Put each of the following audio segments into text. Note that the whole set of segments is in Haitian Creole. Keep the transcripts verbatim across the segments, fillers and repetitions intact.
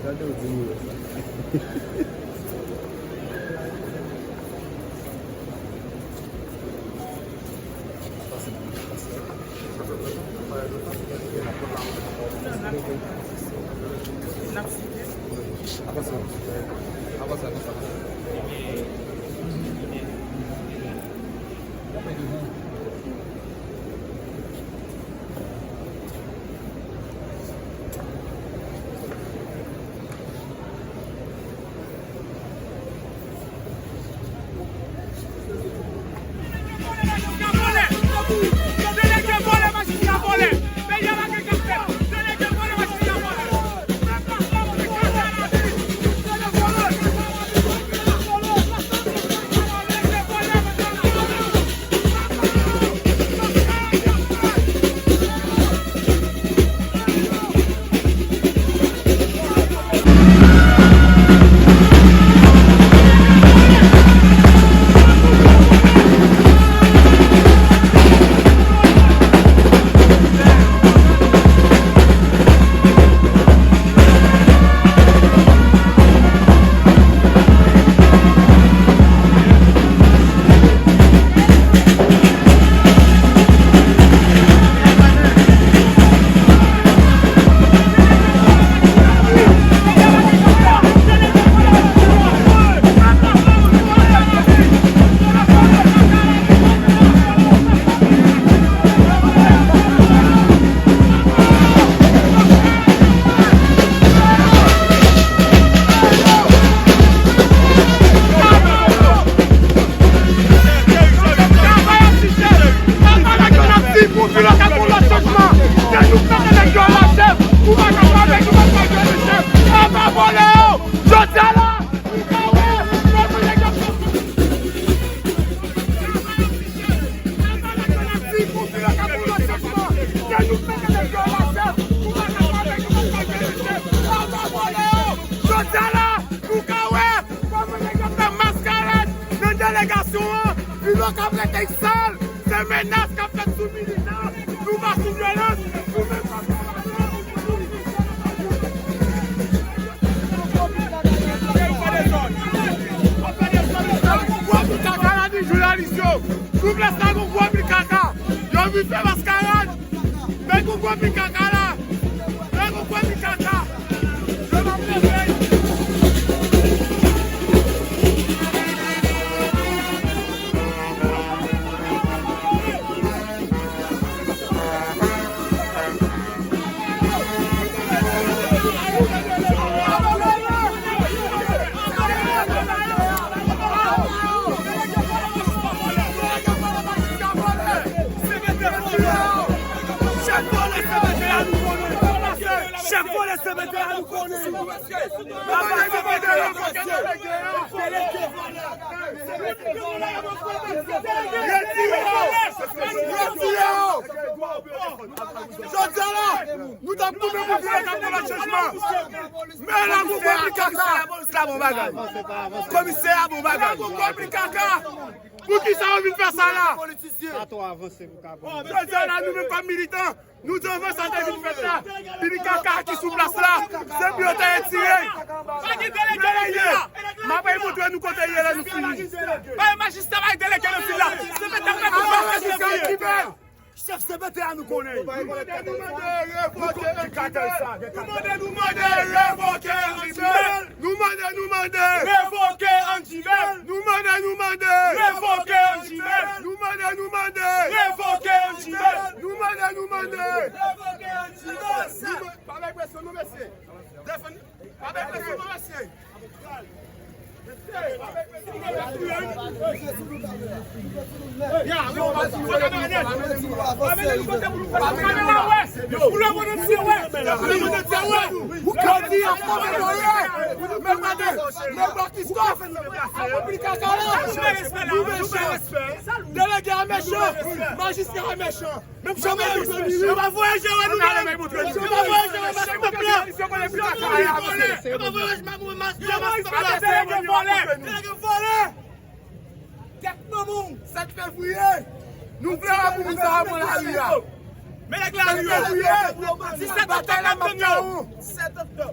Gade w di nou wè. Jodi a la, nou ka wè kòman nèg yo ap fè maskarad nan delegasyon an. Filo k ap rete sal, se menas k ap fèt sou militan. Nou pa sou vyolans, nou menm pa sou vyolans. Gwo pil kaka la di jounalis yo. Sou plas la, gon gwo pil kaka. Yo vin fè maskarad. Men gon gwo pil kaka la. Men gon gwo pil kaka. Yo pa vle fè. Chèf vòlè, se mete a nou konnen. Chèf vòlè, se mete a nou konnen. Papa, se mete a nou konnen. Retire yo! Retire yo! Jodi a la, nou t ap tounen pou vin reklamè chanjman. Men la, nou konpli kaka. Komisè a bon bagay. Komisè a bon bagay. Pou ki sa yo vin fè sa la? Pa twò avanse pou ka pran. Jodi a la, nou menm kòm militan, nou di anvan sa te vin fèt la. Pipi kaka ki sou plas la, se pou yo te retire. Pa gen delege nan vil la. M ap montre nou kote l ye lè nou fini. Pa gen majistra, pa gen delege nan vil la. Se mete a nou konnen. Chèf C P T a nou konnen. Nou mande, nou mande, revoke Andy Bell. Nou mande, nou mande, revoke Andy Bell. Nou mande, nou mande, revoke Andy Bell. Nou mande, nou mande, revoke Andy Bell. Nou mande, nou mande, revoke Andy Bell. Nou mande, nou mande, revoke Andy Bell. Nou ma-, pa bay presyon non, mesye. Defann. Pa bay presyon non, mesye. Delege a mechan, majistra a mechan. Menm jan mwen di, yo pa voye jere nou menm. Yo pa voye jere maskòt la. Yo pa voye jere maskòt la. Delege vòlè. Delege vòlè. Tèt manman w. Sèt fevriye, nou vle wè pou moun sa yo pran lari a. Men nèg lari yo. Sèt fevriye, disèt oktòb n ap tann yo. Disèt oktòb.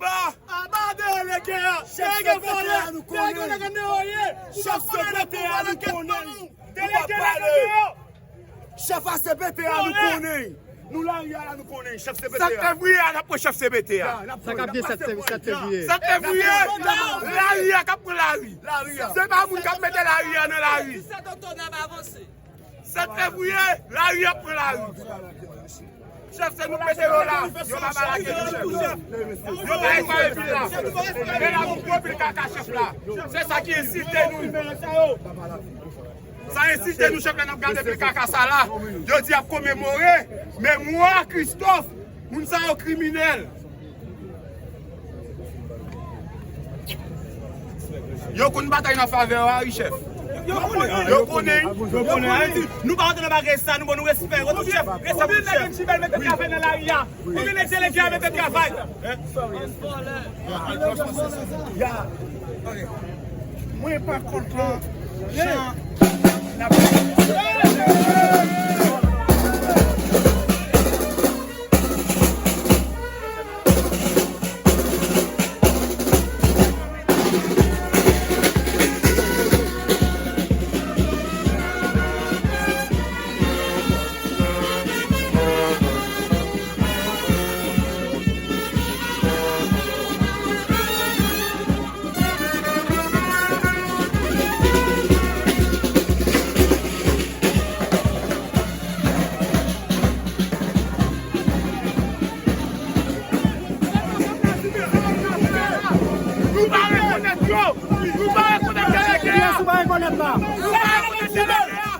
Aba! Aba delege a! Chèf C P T a nou konnen! Chèf C P T a nou konnen! Delege a nou konnen! Chèf A C P T a nou konnen! Nou lari a la nou konnen! Chèf C P T a! Sa k fevriye a n ap pran chèf C P T a! Sa k ap gen sèt fevriye? Sèt fevriye! Lari a k ap pran lari! Se pa moun k ap mete lari a nan lari! Sèt fevriye, lari ap pran lari. Chèf, se nou pete yo la. Yo pa ba lage nou, chèf. Yo pa enkwayè pil la. Men la, nou gwo pil kaka, chèf la. Se sa ki ensilte nou. Sa ensilte nou, chèf, lè n ap gade pil kaka sa la. Yo di y ap komemore memwa Christophe. Moun sa yo kriminèl. Yo konn batay nan favè yo a wi, chèf. Yo konnen. Yo konnen. Yo konnen. Nou pa rantre nan bagay sa, nou ban nou respè. Retou chèf, respè pou chèf. Konbyen nèg M J Bèl mete travay nan lari a? Konbyen nèg delege a mete travay? Mwen pa kontan jan n ap Nou pa rekonèt yo! Nou pa rekonèt delege a! Kiyès ou pa rekonèt la? Nou pa rekonèt delege a!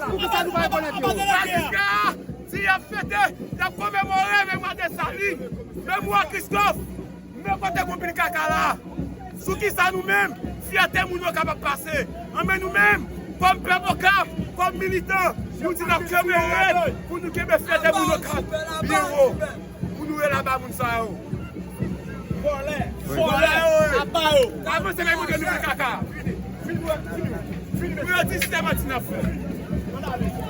Poukisa nou pa rekonèt yo? Paske a, si y ap fete, y ap komemore memwa Desalin, memwa Christophe. Men kote gwo pil kaka la. Sou kisa nou menm, fyète moun Okap ap pase? Anben nou menm, kòm pèp Okap, kòm militan, nou di n ap kenbe rèd pou nou kenbe fyète moun Okap byen wo. Pou nou rele aba moun sa yo. Vòlè, vòlè, aba yo. Avanse men montre nou pil kaka. Vini, vini, vini, vini. Pou yo di se manti n ap fè.